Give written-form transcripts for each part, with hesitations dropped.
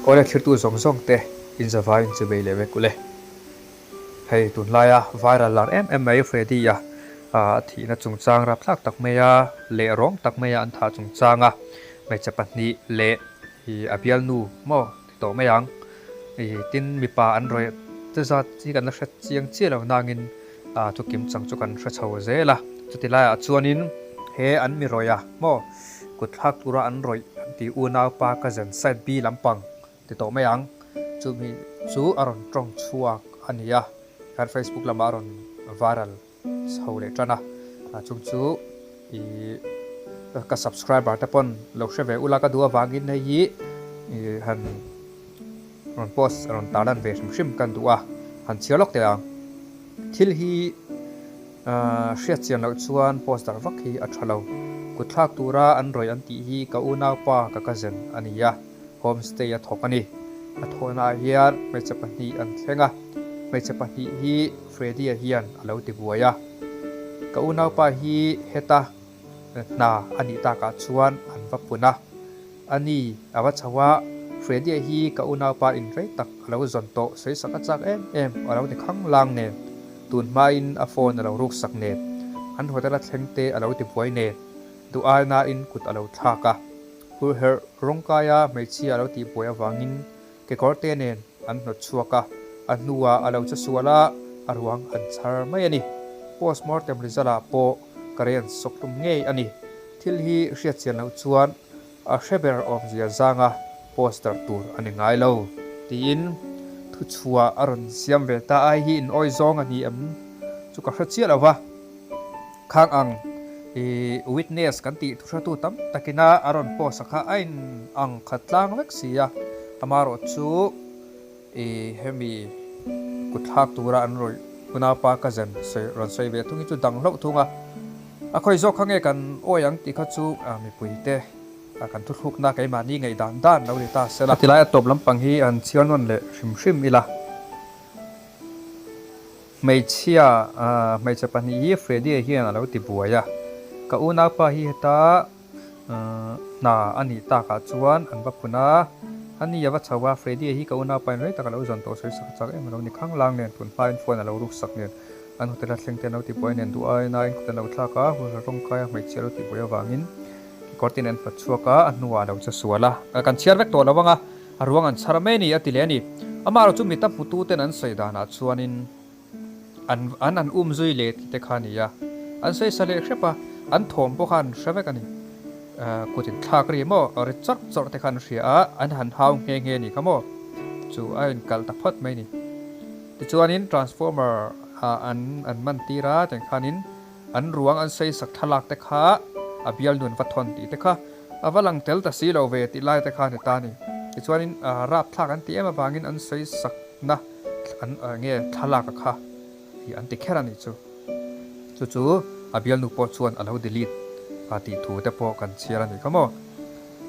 Awle thlirtu zawng zawng te in zavai in chubei leh vek ule. Hei tunlaia viral lar em em mai Freddy-a a thihna chungchang rapthlak tak maia leh rawng tak maia an thah chungchanga hmeichhe pahnih leh a bialnu maw ti tawh mai ang. Tin mipa an rawih te zat hi kan la hre chiang chiah lo nangin chu kim chang chu kan hre chho zel a. Chuti laiah chuanin he an mi rawih a maw kut thlak tura an rawih an tih unaupa cousin side B lampang ti tawh mai ang. Chumi chu a rawn tawng chhuak a ni a, khan Facebook lamah a rawn viral chho leh tan a, chung chu ih ka subscriber te pawn lo hre ve ula ka duh avangin hei hi ih han rawn post rawn tar lan ve hrim hrim kan duh a, han chhiar lawk teh ang. Thil hi hriat chian loh chuan post darh vak hi a tha lo. Kut thlak tura an rawih an tih hi ka unaupa ka cousin a ni a. Homestay a thawk a ni. A thawhnaah hian hmeichhe pahnih an thleng a, hmeichhe pahnih hi Freddy-a hian a lo ti buai a. Ka unaupa hi heta hna a nih takah chuan an va pun a. A ni, a va chho a, Freddy-a hi ka unaupa in rei tak a lo zawn tawh sawisak a chak em em a lo ni khang lang nen, tun hmain a phone a lo ruksak nen, an hotel a thleng te a lo ti buai nen, duh ainain kut a lo thlak a. Hurherh rawngkaia hmeichhia a lo tihbuai avangin kekawrte nen an hnawt chhuak a, a hnuah a lo che sual a, a ruang an chhar mai a ni. Postmortem result ah pawh ka rei an sawk hlum ngei a ni. Thil hi hriat chian loh chuan a hre ber awmzia zanga post darh tur a ni ngai lo. Tiin thuchhuah a rawn siam ve ta a, hei hi in awi zawng a ni em chu ka hre chiah lo va. Khang ang i witness kan tih thuhratu tam takina a rawn post a kha a in ang khat tlang vek si a, amaherawh chu i hemi kut thlak tura an rawih huna pa cousin sawi rawn sawi ve thung hi chu dang hlauh thung a, a khawi zawk kha nge kan awi ang tih kha chu mipui te kan thuthlukna keimahni ngaihdan dan lo ni ta sela. Tilai a tawp lampang hi an chhiar nawn leh hrim hrim ila. Hmeichhia, hmeichhe pahnih hi Freddy-a hian a lo ti buai a, ka unaupa hi heta hna a nih takah chuan an va phun a, a ni a va chho a, Freddy-a hi ka unaupa in rei tak a lo zawn tawh sawi sak chak em a lo ni khang lang nen tun hmain phone a lo ruk sak nen an hotel a thleng te an lo ti buai nen duh aiin kut an lo thlak a, hurha rawngkaia hmeichhia a lo ti buai avangin kekawr tin an hnawt chhuak a, a hnuah a lo che sual a, kan chhiar vek tawh lo ang a. A ruang an chhar mai a ni, a ti leh a ni. Amaherawh chu mita hmututen an sawi danah chuanin an an an um zui leh tih te kha a ni a. An sawi sa leh hrep a, an thawm pawh kha an hre vek a ni. Kut inthlak ri maw, ri chawrh chawrh te kha an hria a, an han hau nghe nghe a ni kha maw. Chu a inkalh ta phawt mai a ni. Tichuanin transformer ah an an man tir a, tiang khanin An ruang an sawi sak thlalak te kha a bial nun va thawn tih te kha a va lang tel ta si lo ve tih lai te kha a ni ta a ni. Tichuanin rap thlak an tih em avangin an sawi sakna an nge thlalak a kha hi an ti kher a nih chu. Chu chu a bialnu pawh chuan a lo delete a tih thu te pawh kan chhiar a nih kha maw.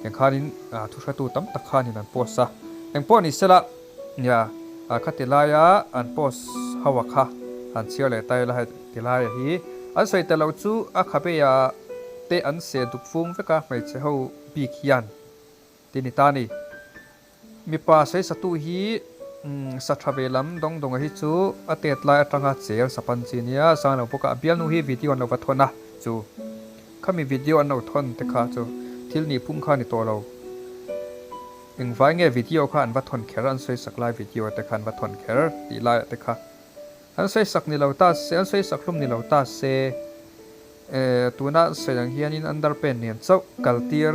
Eng khanin thuhratu tam tak khanin an post a. Engpawh ni sela. Nia, khati laia an post ho a kha han chhiar leh ta ila hei ti laia hi an sawi ta lo chu a khabeia te an seh duk fung vek a hmeichhe ho bik hian ti ni ta ni. Mipa sawisatu hi sa tha ve lam dawng dawnga hi chu a tet lai atanga chel sapan chi nia sang lo bawk a, a bialnu hi video an lo va thawn a chu. Khami video an lo thawn te kha chu thil nih phung kha ni tawh lo. Engvai nge video kha an va thawn kher an sawi sak lai video te kha an va thawn kher tih lai ah te kha an sawi sak ni lo ta se an sawi sak hlum ni lo ta se eh tuna an sawi ang hian in underpant nen chauh kal tir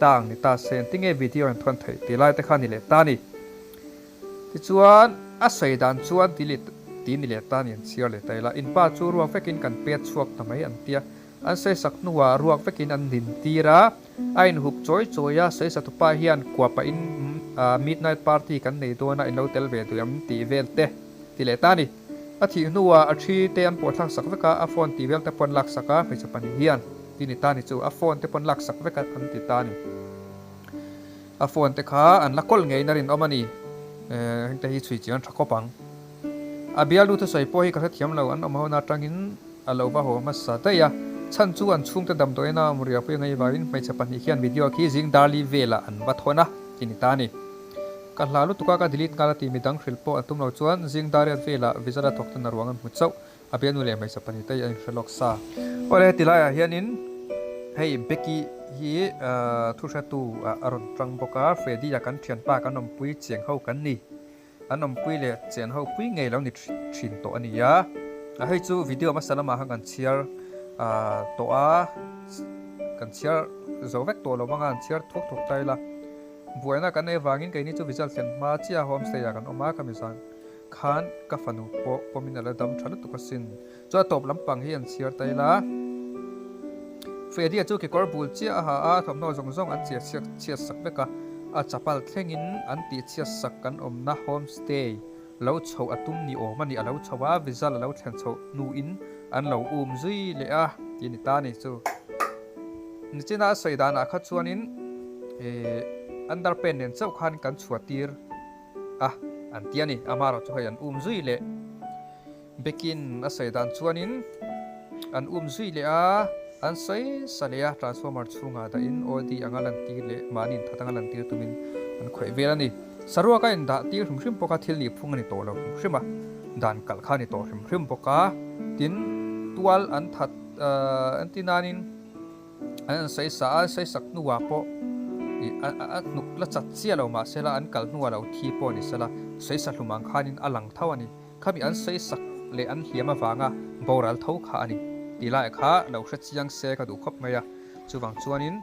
ta ang ni ta se engtin nge video an thawn theih tih lai te kha ni leh ta ni tichuan a sawi dan chuan ti leh ti ni leh ta ni an chhiar leh ta ila in pa chu ruak vekin kan pet chhuak ta mai an tia an sawi sak hnuah ruak vekin an din tir a. A inhup chawi chawi a, Sawisatupa hian kua pahin midnight party kan nei dawn a, in lo tel ve duh em tih vel te ti leh ta a ni. A thih hnuah a thi te an pawh thlak sak vek a, a phone tih vel te pawh an lak sak a, hmeichhe pahnih hian ti ni ta ni chu, a phone te pawh an lak sak vek a an ti ta a ni. A phone te kha an la kawl ngeiin a rinawm a ni, hengte hi chhui chiang tha khawp ang. A bialnu thusawi pawh hi ka hrethiam lo, an awm hona atangin A lo va haw hmasa daih a, chhan chu an chhungte damdawiin a awm riahpui a ngaih vangin hmeichhe pahnih hian video khi zing darli velah an va thawn a ti ni ta a ni. Ka hla lutuk a, ka delete nghal a ti midang hrilh pawh an tum lo chuan zing dariat velah Vijala thawk ten a ruang an hmu chauh. A bialnu leh hmeichhe pahnihte hi a inhre lawk sa. Awle heti laiah hianin hei Becky hi thuhretu ah a rawn tang bawk a, Freddy-a kan thianpa kan awmpui chiang ho kan ni. An awmpui leh chen ho pui ngei lo ni thin tawh a ni a. Hei chu video hmasa lamah khan kan chhiar tawh a, kan chhiar zo vek tawh lo vang a, an chhiar thuak thuak ta ila. Buaina kan nei avangin keini chu result thlen hma chiah homestay ah kan awm a, khami zan khan ka fanu pawh pawmin a la dam tha lutuk asin. Chu a tawp lampang hi an chhiar ta ila. Freddy-a chu kekawr bul chiah a ha a, thawmhnaw zawng zawng an chhiat chhiat sak vek a, a chapal thlengin an tih chhiat sak kan awmna homestay lo chhoh a tum ni awm a ni, a lo chho a, Vizal a lo thlen chhoh hnuin an lo um zui leh a tih a ni ta a ni chu. Nichina a sawi danah kha chuanin ih underpant nen chauh khan kan chhuah tir a an ti a ni, amaherawhchu hei an um zui leh. Bekin a sawi dan chuanin an um zui leh a, an sawi sa leh a, transformer chhungah dahin OD anga lantir leh mahni inthat anga lantir tumin an khawih vel a ni. Saruak a indah tir hrim hrim bawk a, thil nih phung a ni tawh lo hrim hrim a, dan kalh kha a ni tawh hrim hrim bawk a, tin tual an that an ti nanin an an sawi sa a, an sawi sak hnuah pawh ih a hnuk la chat chiah lo mahsela an kal hnuah lo thi pawh a ni sela, sawi sa hlum ang khanin a lang tho a ni. Khami an sawi sak leh an hliam avanga boral tho kha a ni tih lai kha lo hre chiang se ka duh khawp mai a. Chuvang chuanin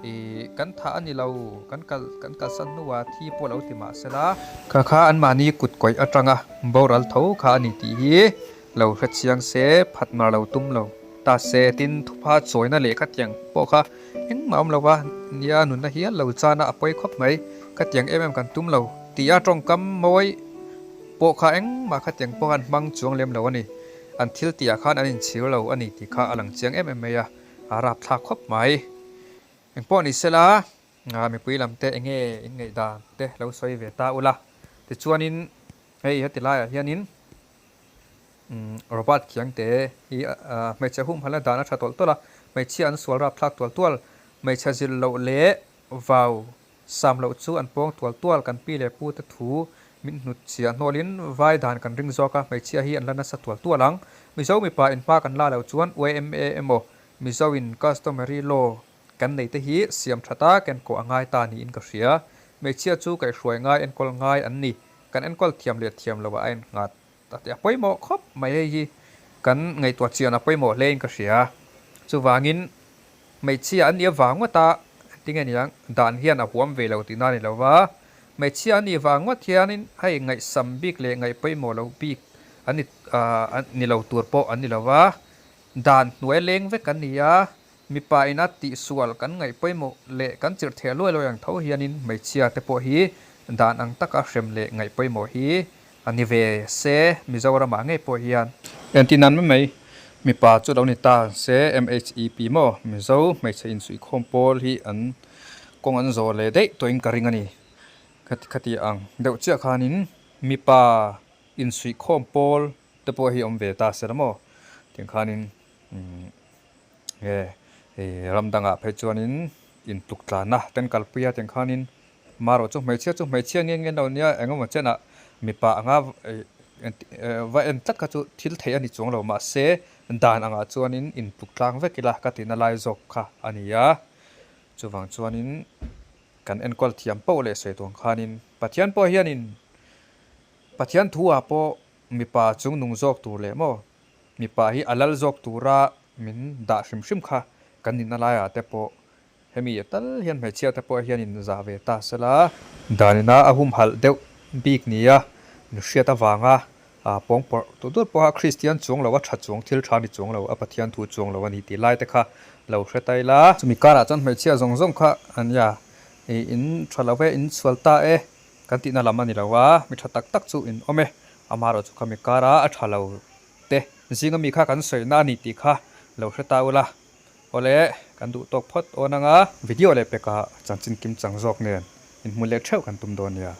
ih kan thah a ni lo, kan kal kan kalsan hnuah thi pawh lo ti mah sela. Kha kha anmahni kut kawih atanga boral tho kha a ni tih hi lo hre chiang se phat mar lo tum lo ta se. Tin, thupha chawina leh khatiang pawh kha engmah awm lo va, nia nunna hial lo chana a pawi khawp mai. Khatiang em em kan tum lo tih a tawngkam mawi. Pawh kha engmah khatiang pawh an hmang chuang lem lo a ni. An thil tihah khan an inchhir lo a ni tih kha a lang chiang em em mai a, a rapthlak khawp mai. Engpawh ni sela, mipui lam te enge in ngaihdan te lo sawi ve ta ula. Tichuanin hei heti laiah hianin Robert Khiangte hi hmeichhe humhalna dan a tha tawlh tawlh a, hmeichhia an sual rapthlak tual tual, hmeichhe zilh loh leh vau Sam loh chu an pawng tual tual, kan pi leh pu te thu min hnut chhiah hnawlin vai dan kan ring zawk a, hmeichhia hi an la nasa tual tual ang. Mizo mipa in hma kan la loh chuan yma emaw Mizo in customary law kan nei te hi siam that a ken kawh a ngai ta niin ka hria. Hmeichhia chu kaihhruai ngai enkawl ngai an ni, kan enkawl thiam leh thiam loh ah a innghat a ti a pawimawh khawp mai hei hi kan ngaihtuah chian a pawimawh hle in ka hria. Chuvangin Hmeichhia an nih avang ngawt a, tinge niang, dan hian a huam ve lo tihna a ni lo va. Hmeichhia an nih vang ngawt hianin hei ngaihsam bik leh ngaih pawimawh lo bik an ni ni lo tur pawh an ni lo va. Dan hnuai leng vek an ni a, mipa ina tihsual kan ngaih pawimawh leh kan chirh theh luai luai ang tho hianin hmeichhia te pawh hi dan ang taka hrem leh ngaih pawimawh hi A ni ve se, Mizoramah ngei pawh hian. Engtin nan mai mai, mipa chu lo ni ta se, MHEP maw, Mizo hmeichhe insuihkhawm pawl hi an kawng an zawh leh daih tawhin ka ring a ni. Khati khati ang deuh chiah khanin mipa insuihkhawm pawl te pawh hi awm ve ta se la maw, tiang khanin nge ram dangah phei chuanin intluk tlanna ten kalpui a tiang khanin Marawh chu hmeichhia chu hmeichhia nge nge lo nia engemaw chenah mipa anga va en tlat kha chu thil theih a ni chuang lo mahse dan angah chuanin intluk tlang vek ila ka tihna lai zawk kha a ni a, chuvang chuanin kan enkawl thiam poh leh sawi tuang khanin Pathian pawh hianin Pathian thu ah pawh mipa chung nung zawk tur leh maw mipa hi a lal zawk tura min dah hrim hrim kha kan nihna laiah te pawh Hemi a tal hian hmeichhia te pawh hian in zah ve ta sela. Danina a humhalh deuh bik nia nu hriat avanga pawng pawrh duh duh pawha Kristian chuang lo a tha chuang thil tha ni chuang lo a Pathian thu chuang lo a ni tih lai te kha lo hre ta ila. Chumi karah chuan hmeichhia zawng zawng kha an nia in tha lo e in sual ta e kan tihna lam a ni lo a, mi tha tak tak chu in awm e amaherawh chu khami kara a tha lo te zinga mi kha kan sawina a ni tih kha lo hre ta ula. Awle, kan duh tawk phawt awn anga. Video leh pekah chanchin kim chang zawk nen inhmu leh theuh kan tum dawn nia.